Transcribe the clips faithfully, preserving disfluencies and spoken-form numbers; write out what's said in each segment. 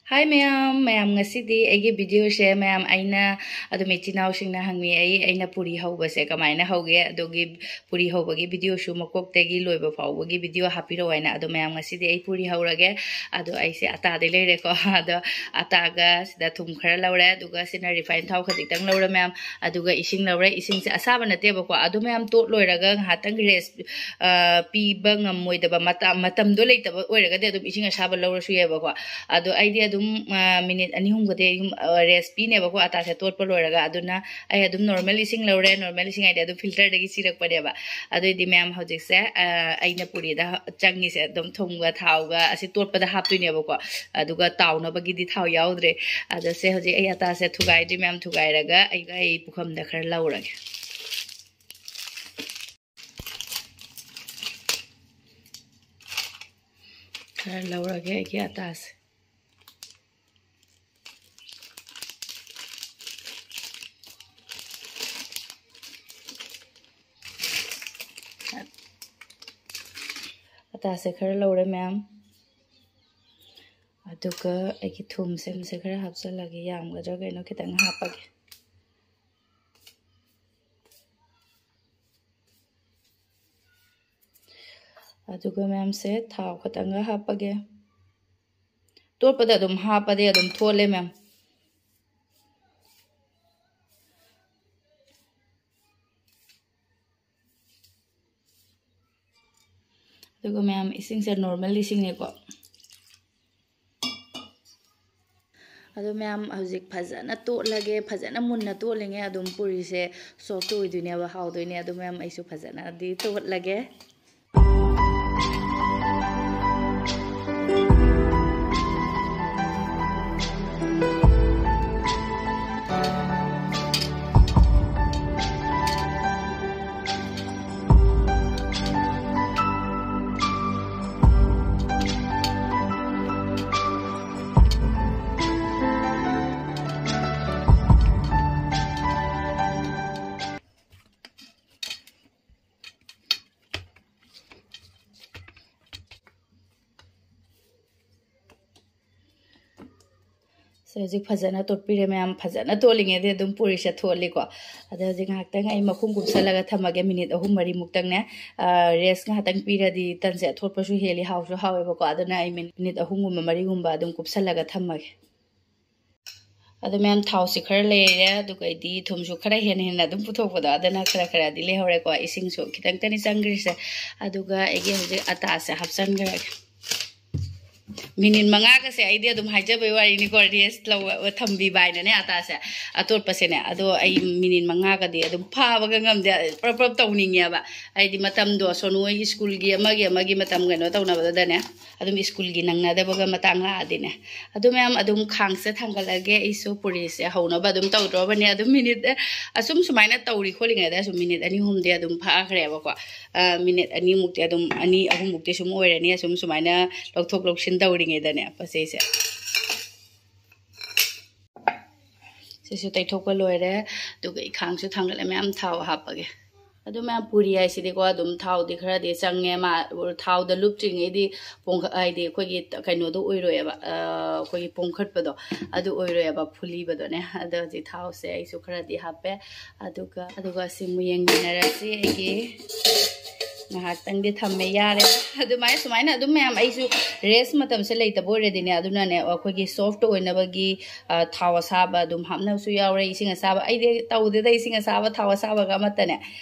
ꯍꯥꯏ ꯃꯌꯥꯝ, ꯃꯌꯥꯝ ꯉꯁꯤꯗꯤ ꯑꯩꯒꯤ ꯚꯤꯗꯤꯑꯣꯁꯦ ꯃꯌꯥꯝ ꯑꯩꯅ ꯑꯗꯨꯝ ꯏꯆꯤꯟ ꯏꯅꯥꯎꯁꯤꯡꯅ ꯍꯪꯉꯤ ꯑꯩ ꯑꯩꯅ ꯄꯨꯔꯤ ꯍꯧꯕꯁꯦ ꯀꯃꯥꯏꯅ ꯍꯧꯒꯦ, ꯑꯗꯨꯒꯤ ꯄꯨꯔꯤ ꯍꯧꯕꯒꯤ ꯚꯤꯗꯤꯑꯣꯁꯨ ꯃꯀꯣꯛꯇꯒꯤ ꯂꯣꯏꯕ ꯐꯥꯎꯕꯒꯤ ꯚꯤꯗꯤꯑꯣ ꯍꯥꯞꯄꯤꯔꯛꯑꯣ ꯍꯥꯏꯅ꯫ ꯑꯗꯣ ꯃꯌꯥꯝ ꯉꯁꯤꯗꯤ ꯑꯩ ꯄꯨꯔꯤ ꯍꯧꯔꯒꯦ꯫ ꯑꯗꯣ ꯑꯩꯁꯦ ꯑꯇꯥꯗꯩ ꯂꯩꯔꯦꯀꯣ꯫ ꯑꯗꯣ ꯑꯇꯥꯒ ꯁꯤꯗ ꯊꯨꯝ ꯈꯔ ꯂꯧꯔꯦ, ꯑꯗꯨꯒ ꯁꯤꯅ ꯔꯤꯐꯥꯏꯟ ꯊꯥꯎ ꯈꯖꯤꯛꯇꯪ ꯂꯧꯔꯦ ꯃꯌꯥꯝ, ꯑꯗꯨꯒ ꯏꯁꯤꯡ ꯂꯧꯔꯦ꯫ ꯏꯁꯤꯡꯁꯦ ꯑꯁꯥꯕ ꯅꯠꯇꯦꯕꯀꯣ, ꯑꯗꯨ ꯃꯌꯥꯝ ꯇꯣꯠ ꯂꯣꯏꯔꯒ ꯉꯥꯏꯍꯥꯛꯇꯪ ꯔꯦꯁ ꯄꯤꯕ ꯉꯝꯃꯣꯏꯗꯕ ꯃꯇꯝ, ꯃꯇꯝꯗꯣ ꯂꯩꯇꯕ ꯑꯣꯏꯔꯒꯗꯤ ꯑꯗꯨꯝ ꯏꯁꯤꯡ ꯑꯁꯥꯕ ꯂꯧꯔꯁꯨ ꯌꯥꯏꯕꯀꯣ꯫ ꯑꯗꯣ ꯑꯩꯗꯤ ꯑꯗꯨꯝ ꯃꯤꯅꯤꯠ ꯑꯅꯤ ꯑꯍꯨꯝꯒꯗꯤ ꯑꯩ ꯔꯦꯁ ꯄꯤꯅꯦꯕꯀꯣ, ꯑꯇꯥꯁꯦ ꯇꯣꯠꯄ ꯂꯣꯏꯔꯒ꯫ ꯑꯗꯨꯅ ꯑꯩ ꯑꯗꯨꯝ ꯅꯣꯔꯃꯦꯜ ꯏꯁꯤꯡ ꯂꯧꯔꯦ꯫ ꯅꯣꯔꯃꯦꯜ ꯏꯁꯤꯡ ꯍꯥꯏꯗꯤ ꯑꯗꯨꯝ ꯐꯤꯜꯇꯔꯗꯒꯤ ꯆꯤꯔꯛꯄꯅꯦꯕ꯫ ꯑꯗꯨꯑꯣꯏꯗꯤ ꯃꯌꯥꯝ ꯍꯧꯖꯤꯛꯁꯦ ꯑꯩꯅ ꯄꯨꯔꯤꯗ ꯆꯪꯉꯤꯁꯦ ꯑꯗꯨꯝ ꯊꯨꯝꯒ ꯊꯥꯎꯒ ꯑꯁꯤ ꯇꯣꯠꯄꯗ ꯍꯥꯞꯇꯣꯏꯅꯦꯕꯀꯣ꯫ ꯑꯗꯨꯒ ꯇꯥꯎꯅꯕꯒꯤꯗꯤ ꯊꯥꯎ ꯌꯥꯎꯗ꯭ꯔꯦ꯫ ꯑꯗꯣ ꯁꯦ ꯍꯧꯖꯤꯛ ꯑꯩ ꯑꯇꯥꯁꯦ ꯊꯨꯒꯥꯏꯗ꯭ꯔꯤ ꯃꯌꯥꯝ, ꯊꯨꯒꯥꯏꯔꯒ ꯑꯩꯒ ꯑꯩ ꯄꯨꯈꯝꯗ ꯈꯔ ꯂꯧꯔꯒꯦ꯫ ꯈꯔ ꯂꯧꯔꯒꯦ ꯑꯩꯒꯤ ꯑꯇꯥꯁꯦ꯫ ꯑꯇꯥꯁꯦ ꯈꯔ ꯂꯧꯔꯦ ꯃꯌꯥꯝ꯫ ꯑꯗꯨꯒ ꯑꯩꯒꯤ ꯊꯨꯝꯁꯦ ꯃꯁꯦ ꯈꯔ ꯍꯥꯞꯆꯤꯜꯂꯒꯦ, ꯌꯥꯝꯒꯗ꯭ꯔꯥ ꯀꯩꯅꯣ, ꯈꯤꯇꯪ ꯍꯥꯞꯄꯒꯦ꯫ ꯑꯗꯨꯒ ꯃꯌꯥꯝꯁꯦ ꯊꯥꯎ ꯈꯇꯪꯒ ꯍꯥꯞꯄꯒꯦ꯫ ꯇꯣꯠꯄꯗ ꯑꯗꯨꯝ ꯍꯥꯞꯄꯗꯤ ꯑꯗꯨꯝ ꯊꯣꯠꯂꯦ ꯃꯌꯥꯝ꯫ ꯑꯗꯨꯒ ꯃꯌꯥꯝ, ꯏꯁꯤꯡꯁꯦ ꯅꯣꯔꯃꯦꯜ ꯏꯁꯤꯡꯅꯦꯀꯣ꯫ ꯑꯗꯣ ꯃꯌꯥꯝ, ꯍꯧꯖꯤꯛ ꯐꯖꯅ ꯇꯣꯠꯂꯒꯦ꯫ ꯐꯖꯅ ꯃꯨꯟꯅ ꯇꯣꯠꯂꯤꯉꯩ ꯑꯗꯨꯝ ꯄꯨꯔꯤꯁꯦ ꯁꯣꯐꯇ ꯑꯣꯏꯗꯣꯏꯅꯦꯕ, ꯍꯥꯎꯗꯣꯏꯅꯦ꯫ ꯑꯗꯣ ꯃꯌꯥꯝ, ꯑꯩꯁꯨ ꯐꯖꯅꯗꯤ ꯇꯣꯠꯂꯒꯦ꯫ ꯍꯧꯖꯤꯛ ꯐꯖꯅ ꯇꯣꯠꯄꯤꯔꯦ ꯃꯌꯥꯝ, ꯐꯖꯅ ꯇꯣꯠꯂꯤꯉꯩꯗ ꯑꯗꯨꯝ ꯄꯨꯔꯤꯁꯦ ꯊꯣꯠꯂꯤꯀꯣ꯫ ꯑꯗꯣ ꯍꯧꯖꯤꯛ ꯉꯥꯏꯍꯥꯛꯇꯪ ꯑꯩ ꯃꯈꯨꯝ ꯀꯨꯞꯁꯜꯂꯒ ꯊꯝꯃꯒꯦ, ꯃꯤꯅꯤꯠ ꯑꯍꯨꯝ ꯃꯔꯤꯃꯨꯛꯇꯪꯅꯦ꯫ ꯔꯦꯁ ꯉꯥꯏꯍꯥꯛꯇꯪ ꯄꯤꯔꯗꯤ ꯇꯟꯁꯦ ꯑꯊꯣꯠꯄꯁꯨ ꯍꯦꯜꯂꯤ, ꯍꯥꯎꯁꯨ ꯍꯥꯎꯋꯦꯕꯀꯣ꯫ ꯑꯗꯨꯅ ꯑꯩ ꯃꯤꯅꯤꯠ ꯑꯍꯨꯝꯒꯨꯝꯕ ꯃꯔꯤꯒꯨꯝꯕ ꯑꯗꯨꯝ ꯀꯨꯞꯁꯜꯂꯒ ꯊꯝꯃꯒꯦ꯫ ꯑꯗꯣ ꯃꯌꯥꯝ, ꯊꯥꯎꯁꯤ ꯈꯔ ꯂꯩꯔꯦ, ꯑꯗꯨꯒ ꯑꯩꯗꯤ ꯊꯨꯝꯁꯨ ꯈꯔ ꯍꯦꯟꯅ ꯍꯦꯟꯅ ꯑꯗꯨꯝ ꯄꯨꯊꯣꯛꯄꯗꯣ, ꯑꯗꯨꯅ ꯈꯔ ꯈꯔꯗꯤ ꯂꯩꯍꯧꯔꯦꯀꯣ꯫ ꯏꯁꯤꯡꯁꯨ ꯈꯤꯇꯪꯇꯅꯤ ꯆꯪꯈ꯭ꯔꯤꯁꯦ꯫ ꯑꯗꯨꯒ ꯑꯩꯒꯤ ꯍꯧꯖꯤꯛ ꯑꯇꯥꯁꯦ ꯍꯥꯞꯆꯤꯟꯈ꯭ꯔꯒꯦ꯫ ꯃꯤꯅꯤꯠ ꯃꯉꯥꯒꯁꯦ ꯑꯩꯗꯤ ꯑꯗꯨꯝ ꯍꯥꯏꯖꯕꯩ ꯋꯥꯔꯤꯅꯤꯀꯣ, ꯔꯦꯁ ꯂꯧꯕ ꯊꯝꯕꯤꯕ ꯍꯥꯏꯅꯅꯦ ꯑꯇꯥꯁꯦ, ꯑꯇꯣꯠꯄꯁꯦꯅꯦ꯫ ꯑꯗꯣ ꯑꯩ ꯃꯤꯅꯤꯠ ꯃꯉꯥꯒꯗꯤ ꯑꯗꯨꯝ ꯐꯥꯕꯒ ꯉꯝꯗꯦ, ꯄ꯭ꯔꯞ ꯄ꯭ꯔꯞ ꯇꯧꯅꯤꯡꯉꯦꯕ꯫ ꯍꯥꯏꯗꯤ ꯃꯇꯝꯗꯣ ꯁꯣꯅꯨ ꯍꯣꯏ ꯁ꯭ꯀꯨꯜꯒꯤ ꯑꯃꯒꯤ ꯑꯃꯒꯤ ꯃꯇꯝ ꯀꯩꯅꯣ ꯇꯧꯅꯕꯗꯨꯗꯅꯦ, ꯑꯗꯨꯝ ꯁ꯭ꯀꯨꯜꯒꯤ ꯅꯪꯅꯗꯕꯒ ꯃꯇꯥꯡ ꯂꯥꯛꯑꯗꯤꯅꯦ꯫ ꯑꯗꯨ ꯃꯌꯥꯝ, ꯑꯗꯨꯝ ꯈꯥꯡꯁꯦ ꯊꯥꯡꯒꯠꯂꯒꯦ꯫ ꯑꯩꯁꯨ ꯄꯨꯔꯤꯁꯦ ꯍꯧꯅꯕ ꯑꯗꯨꯝ ꯇꯧꯗ꯭ꯔꯣꯕꯅꯦ꯫ ꯑꯗꯨꯝ ꯃꯤꯅꯤꯠ ꯑꯁꯨꯝ ꯁꯨꯃꯥꯏꯅ ꯇꯧꯔꯤ ꯈꯣꯠꯂꯤꯉꯩꯗ ꯁꯨꯝ ꯃꯤꯅꯤꯠ ꯑꯅꯤ ꯑꯍꯨꯝꯗꯤ ꯑꯗꯨꯝ ꯐꯥꯈ꯭ꯔꯦꯕꯀꯣ꯫ ꯃꯤꯅꯤꯠ ꯑꯅꯤꯃꯨꯛꯇꯤ ꯑꯗꯨꯝ, ꯑꯅꯤ ꯑꯍꯨꯝꯃꯨꯛꯇꯤ ꯁꯨꯝ ꯑꯣꯏꯔꯅꯤ, ꯑꯁꯨꯝ ꯁꯨꯃꯥꯏꯅ ꯂꯧꯊꯣꯛ ꯂꯧꯁꯤꯟ ꯇꯧꯔꯤꯉꯩꯗꯅꯦ꯫ ꯄꯣꯠ ꯆꯩꯁꯦ ꯁꯤꯁꯨ ꯇꯩꯊꯣꯛꯄ ꯂꯣꯏꯔꯦ꯫ ꯑꯗꯨꯒ ꯑꯩ ꯈꯥꯡꯁꯨ ꯊꯥꯡꯒꯠꯂꯦ, ꯃꯌꯥꯝ ꯊꯥꯎ ꯍꯥꯞꯄꯒꯦ꯫ ꯑꯗꯨ ꯃꯌꯥꯝ, ꯄꯨꯔꯤ ꯍꯥꯏꯁꯤꯗꯤꯀꯣ, ꯑꯗꯨꯝ ꯊꯥꯎꯗꯤ ꯈꯔꯗꯤ ꯆꯪꯉꯦ꯫ ꯃꯥ ꯊꯥꯎꯗ ꯂꯨꯞꯇ꯭ꯔꯤꯉꯩꯗꯤ ꯄꯣꯡꯈ-, ꯍꯥꯏꯗꯤ ꯑꯩꯈꯣꯏꯒꯤ ꯀꯩꯅꯣꯗꯣ ꯑꯣꯏꯔꯣꯏꯕ, ꯑꯩꯈꯣꯏꯒꯤ ꯄꯣꯡꯈꯠꯄꯗꯣ ꯑꯗꯨ ꯑꯣꯏꯔꯣꯏꯕ, ꯐꯨꯂꯤꯕꯗꯣꯅꯦ꯫ ꯑꯗꯣ ꯍꯧꯖꯤꯛ ꯊꯥꯎꯁꯦ ꯑꯩꯁꯨ ꯈꯔꯗꯤ ꯍꯥꯞꯄꯦ꯫ ꯑꯗꯨꯒ, ꯑꯗꯨꯒ ꯁꯤ ꯑꯃꯨꯛ ꯌꯦꯡꯃꯤꯟꯅꯔꯁꯤ꯫ ꯑꯩꯒꯤ ꯉꯥꯏꯍꯥꯛꯇꯪꯗꯤ ꯊꯝꯃꯦ, ꯌꯥꯔꯦ꯫ ꯑꯗꯨꯃꯥꯏꯅ ꯁꯨꯃꯥꯏꯅ ꯑꯗꯨꯝ ꯃꯌꯥꯝ, ꯑꯩꯁꯨ ꯔꯦꯁ ꯃꯇꯝꯁꯦ ꯂꯩꯇꯕ ꯑꯣꯏꯔꯗꯤꯅꯦ, ꯑꯗꯨꯅꯅꯦ, ꯑꯩꯈꯣꯏꯒꯤ ꯁꯣꯐ꯭ꯠ ꯑꯣꯏꯅꯕꯒꯤ, ꯑ, ꯊꯥꯎ ꯑꯁꯥꯕ ꯑꯗꯨꯝ ꯍꯥꯞꯅꯕꯁꯨ ꯌꯥꯎꯔꯦ꯫ ꯏꯁꯤꯡ ꯑꯁꯥꯕ, ꯑꯩꯗꯤ ꯇꯧꯗꯦꯗ ꯏꯁꯤꯡ ꯑꯁꯥꯕ, ꯊꯥꯎ ꯑꯁꯥꯕꯒ ꯑꯃꯠꯇꯅꯦ꯫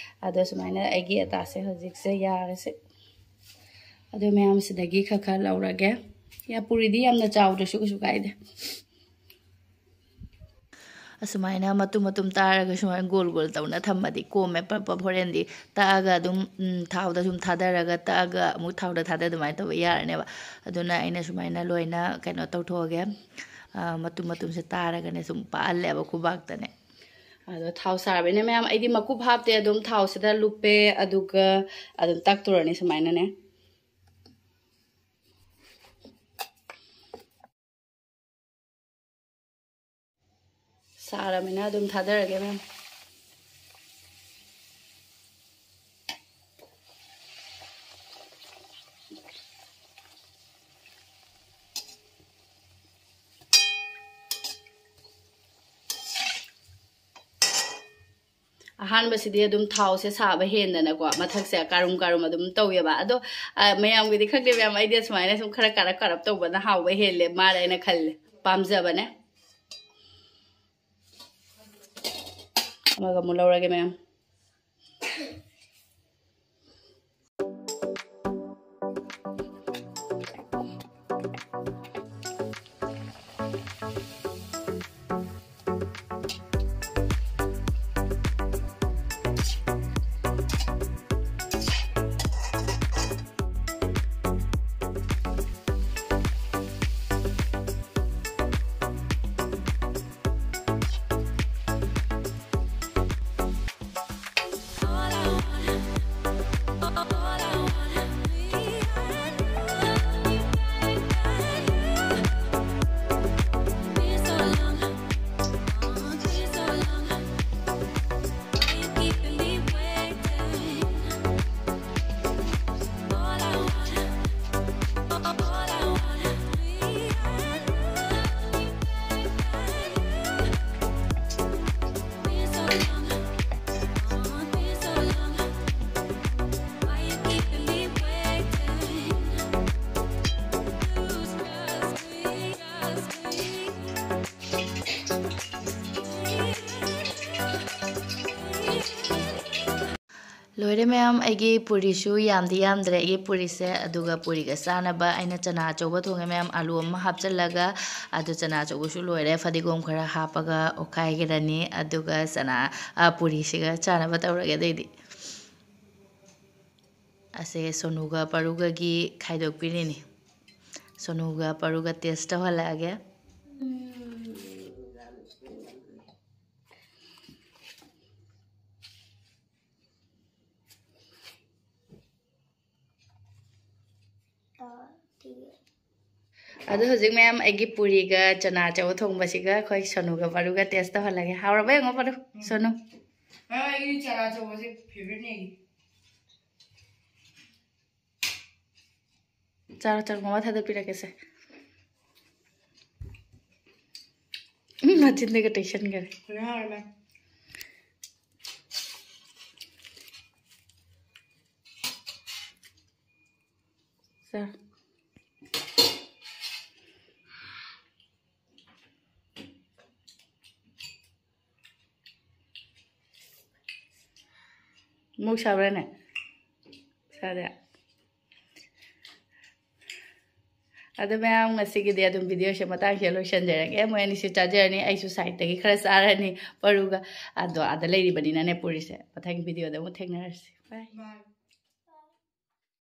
ꯑꯗꯣ ꯁꯨꯃꯥꯏꯅ ꯑꯩꯒꯤ ꯑꯇꯥꯁꯦ ꯍꯧꯖꯤꯛꯁꯦ ꯌꯥꯔꯁꯦ꯫ ꯑꯗꯨ ꯃꯌꯥꯝꯁꯤꯗꯒꯤ ꯈꯔ ꯈꯔ ꯂꯧꯔꯒꯦ꯫ ꯌꯥ, ꯄꯨꯔꯤꯗꯤ ꯌꯥꯝꯅ ꯆꯥꯎꯗ꯭ꯔꯁꯨ ꯀꯩꯁꯨ ꯀꯥꯏꯗꯦ꯫ ꯑꯁꯨꯃꯥꯏꯅ ꯃꯇꯨꯝ ꯃꯇꯨꯝ ꯇꯥꯔꯒ ꯁꯨꯃꯥꯏꯅ ꯒꯣꯜ ꯒꯣꯜ ꯇꯧꯅ ꯊꯝꯃꯗꯤ ꯀꯣꯝꯃꯦ꯫ ꯄꯞ ꯄꯞ ꯍꯣꯔꯦꯟꯗꯤ ꯇꯛꯑꯒ ꯑꯗꯨꯝ, ꯎꯝ, ꯊꯥꯎꯗ ꯁꯨꯝ ꯊꯥꯗꯔꯒ ꯇꯛꯑꯒ ꯑꯃꯨꯛ ꯊꯥꯎꯗ ꯊꯥꯗ ꯑꯗꯨꯃꯥꯏꯅ ꯇꯧꯕ ꯌꯥꯔꯅꯦꯕ꯫ ꯑꯗꯨꯅ ꯑꯩꯅ ꯁꯨꯃꯥꯏꯅ ꯂꯣꯏꯅ ꯀꯩꯅꯣ ꯇꯧꯊꯣꯛꯑꯒꯦ꯫ ꯑ, ꯃꯇꯨꯝ ꯃꯇꯨꯝꯁꯦ ꯇꯥꯔꯒꯅꯦ ꯁꯨꯝ ꯄꯥꯛꯍꯜꯂꯦꯕ ꯈꯨꯕꯥꯛꯇꯅꯦ꯫ ꯑꯗꯣ ꯊꯥꯎ ꯁꯥꯔꯕꯅꯤꯅ ꯃꯌꯥꯝ, ꯑꯩꯗꯤ ꯃꯀꯨꯞ ꯍꯥꯞꯇꯦ, ꯑꯗꯨꯝ ꯊꯥꯎꯁꯤꯗ ꯂꯨꯞꯄꯦ, ꯑꯗꯨꯒ ꯑꯗꯨꯝ ꯇꯛꯇꯣꯔꯅꯤ ꯁꯨꯃꯥꯏꯅꯅꯦ꯫ ꯁꯥꯔꯃꯤꯅ ꯑꯗꯨꯝ ꯊꯥꯗꯔꯒꯦ ꯃꯌꯥꯝ꯫ ꯑꯍꯥꯟꯕꯁꯤꯗꯤ ꯑꯗꯨꯝ ꯊꯥꯎꯁꯦ ꯁꯥꯕ ꯍꯦꯟꯗꯅꯀꯣ, ꯃꯊꯛꯁꯦ ꯀꯥꯔꯨꯝ ꯀꯥꯔꯨꯝ ꯑꯗꯨꯝ ꯇꯧꯋꯦꯕ꯫ ꯑꯗꯣ, ꯑ, ꯃꯌꯥꯝꯒꯤꯗꯤ ꯈꯪꯗꯦ ꯃꯌꯥꯝ, ꯑꯩꯗꯤ ꯑꯁꯨꯃꯥꯏꯅ ꯁꯨꯝ ꯈꯔ ꯀꯥꯔꯞ ꯀꯥꯔꯞ ꯇꯧꯕꯅ ꯍꯥꯎꯕ ꯍꯦꯜꯂꯦ ꯃꯥꯜꯂꯦ ꯍꯥꯏꯅ ꯈꯜꯂꯦ, ꯄꯥꯝꯖꯕꯅꯦ꯫ ꯑꯃꯒ ꯑꯃꯨꯛ ꯂꯧꯔꯒꯦ ꯃꯌꯥꯝ꯫ ꯂꯣꯏꯔꯦ ꯃꯌꯥꯝ, ꯑꯩꯒꯤ ꯄꯨꯔꯤꯁꯨ ꯌꯥꯝꯗꯤ ꯌꯥꯝꯗ꯭ꯔꯦ ꯑꯩꯒꯤ ꯄꯨꯔꯤꯁꯦ꯫ ꯑꯗꯨꯒ ꯄꯨꯔꯤꯒ ꯆꯥꯅꯕ ꯑꯩꯅ ꯆꯅꯥ ꯑꯆꯧꯕ ꯊꯣꯡꯉꯦ ꯃꯌꯥꯝ, ꯑꯂꯨ ꯑꯃ ꯍꯥꯞꯆꯤꯜꯂꯒ꯫ ꯑꯗꯨ ꯆꯅꯥ ꯑꯆꯧꯕꯁꯨ ꯂꯣꯏꯔꯦ, ꯐꯗꯤꯒꯣꯝ ꯈꯔ ꯍꯥꯞꯄꯒ ꯑꯣꯠꯈꯥꯏꯈ꯭ꯔꯅꯤ꯫ ꯑꯗꯨꯒ ꯆꯅꯥ, ꯑ, ꯄꯨꯔꯤꯁꯤꯒ ꯆꯥꯅꯕ ꯇꯧꯔꯒꯦ꯫ ꯑꯗꯩꯗꯤ ꯑꯁꯦ ꯁꯣꯅꯨꯒ ꯄꯔꯨꯒꯒꯤ ꯈꯥꯏꯗꯣꯛꯄꯤꯔꯤꯅꯤ꯫ ꯁꯣꯅꯨꯒ ꯄꯔꯨꯒ ꯇꯦꯁ ꯇꯧꯍꯜꯂꯛꯑꯒꯦ꯫ ꯑꯗꯣ ꯍꯧꯖꯤꯛ ꯃꯌꯥꯝ ꯑꯩꯒꯤ ꯄꯨꯔꯤꯒ ꯆꯅꯥ ꯑꯆꯧꯕ ꯊꯣꯡꯕꯁꯤꯒ ꯑꯩꯈꯣꯏ ꯁꯣꯅꯨꯒ ꯄꯔꯨꯒ ꯇꯦꯁ ꯇꯧꯍꯜꯂꯒꯦ꯫ ꯍꯥꯎꯔꯕ ꯌꯦꯡꯉꯣ ꯄꯔꯨ, ꯁꯣꯅꯨ꯫ ꯑꯩꯒꯤ ꯆꯅꯥ ꯑꯆꯧꯕꯁꯦ ꯐꯦꯚꯔꯤꯠꯅꯦ ꯑꯩꯒꯤ꯫ ꯆꯥꯔꯣ, ꯆꯥꯔꯣ, ꯃꯃꯥ ꯊꯥꯗ ꯄꯤꯔꯛꯀꯦꯁꯦ꯫ ꯎꯝ, ꯃꯆꯤꯟꯗꯒ ꯇꯩꯁꯟꯈꯔꯦ꯫ ꯂꯣꯏ ꯍꯥꯎꯔꯦ ꯃꯥ꯫ ꯃꯨꯛ ꯁꯥꯕ꯭ꯔꯥꯅꯦ? ꯁꯥꯗꯦ꯫ ꯑꯗꯣ ꯃꯌꯥꯝ, ꯉꯁꯤꯒꯤꯗꯤ ꯑꯗꯨꯝ videoꯁꯦ ꯃꯇꯥꯡꯁꯦ ꯂꯣꯏꯁꯟꯖꯔꯒꯦ꯫ ꯃꯣꯏ ꯑꯅꯤꯁꯦ ꯆꯥꯖꯔꯅꯤ, ꯑꯩꯁꯨ sideꯇꯒꯤ ꯈꯔ ꯆꯥꯔꯅꯤ ꯄꯔꯨꯒ꯫ ꯑꯗꯣ ꯑꯥꯗ ꯂꯩꯔꯤꯕꯅꯤꯅꯅꯦ ꯄꯨꯔꯤꯁꯦ꯫ ꯃꯊꯪꯒꯤ videoꯗ ꯑꯃꯨꯛ ꯊꯦꯡꯅꯔꯁꯤ꯫ Bye꯫